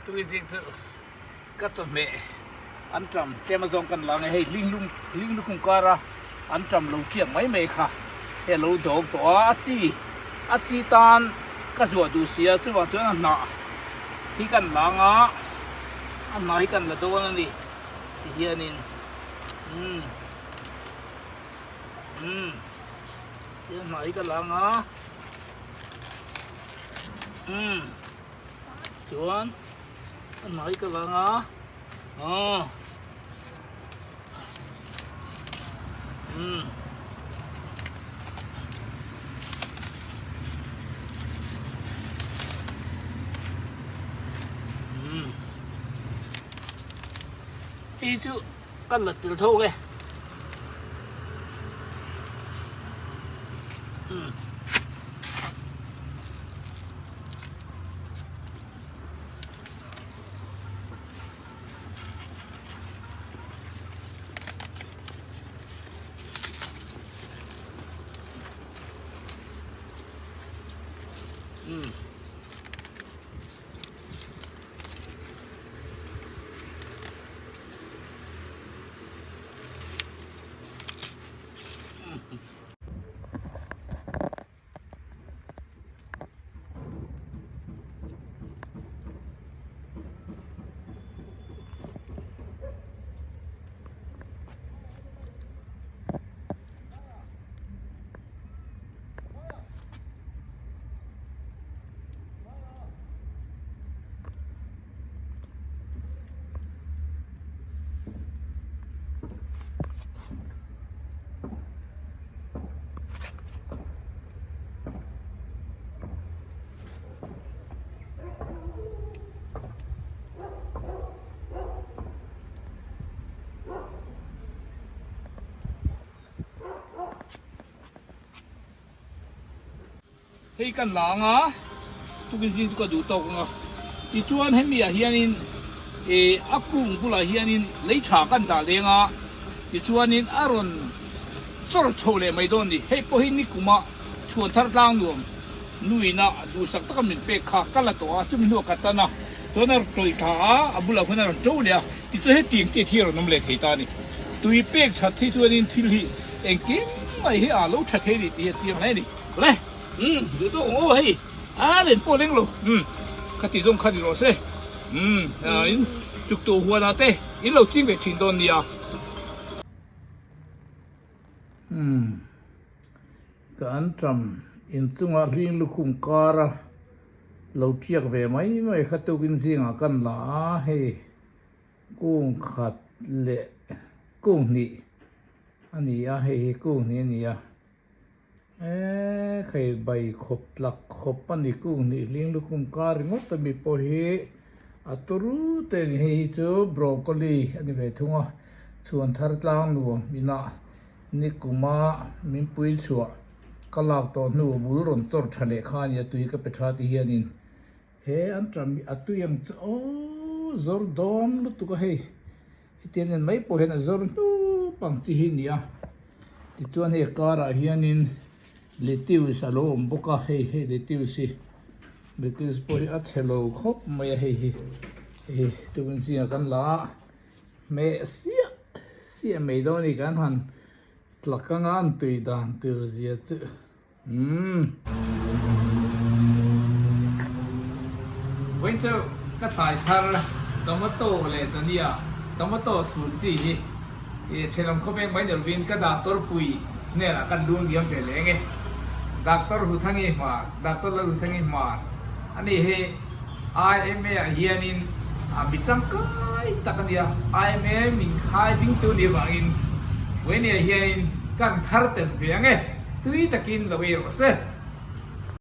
Tuizing chu ka chawhmeh anṭam tlem azawng kan la nge hei hlinglung hlinglukung kara anṭam lo ṭiak mai mai kha hei a lo dawng tawh a a chi a chi tan ka zuah duh si a chuvang chuan a hnah hi kan la ang a a hnah hi kan la dawn a ni tihianin umm umm tin a hnah hi ka la ang a umm. Chuan a hnai ka lang a aw umm umm hei chu kan la tel tho e umm. Hei kan la ang a, tukin zing chu ka duh tawk ang a. Tichuan hemi ah hianin ih a kung bulah hianin lei tha kan dah leng a, tichuanin a rawn chawr chho leh mai dawn a ni. Hei pawh hi nikuma chhuan thar tlang nuam nuina duhsak taka min pek kha ka la tawh a, chumi hnuah ka tan a, chuan a rawn tawih thla a, a bulah khuan a rawn to leh a, tichuan hetiang te hi a rawn awm leh thei ta a ni. Tui pek that hi chuanin thil hi engkim mai hi a lo tha thei a ni tih hi a chiang hle a ni. Le umm duh tawk ang aw hei a len pawh leng lo umm khati zawng kha ni rawh se umm in chuk tawh huan ah te in lo ching ve thin dawn nia. Umm ka an tam inchunga hling lukhum kara lo tiak ve mai mai kha tukin zingah kan la a hei kung khat leh kung hnih a ni a hei hi kung hnih a ni a. Eee khei bai khawp tlak khawp a ni kung hnih hling lukhum kar ringawt ami pawh hi a turu te a ni hei hi chu broccoli a ni ve thung a chhuan thar tlang nuam inah nikuma min pui chhuah ka lak tawh hnu bul rawn chawr tha leh kha a ni a tui ka pe tha ti hianin he an ṭam hi a tui ang chu aww zawr dawn lutuk a hei. Hetiang en mai pawh hian a zawr hnup ang chi hi a ni a, tichuan hei a karah hianin lettuce a lo awm bawk a, hei hei lettuce hi lettuce pawh hi a chhe lo khawp mai a hei hi hei tukin zingah kan la a hmeh siah siah mai dawn a ni kan han tlak anga an tui dan tur zia chu. Umm. Vawiin chu ka thlai thar tomato leh dania tomato thur chi hi i thenawm khawveng mai ni lovin ka doctor pui hnenah kan lung diam ve leng e. Doctor Huthangi Hmar, Doctor Lalhuthangi Hmar a ni hi IMA ah hianin mi tangkai tak a nia, IMA min khai dingtu nih avangin vawiin ah hianin kan thar tel ve ang e. Tui takin lo ei rawh se.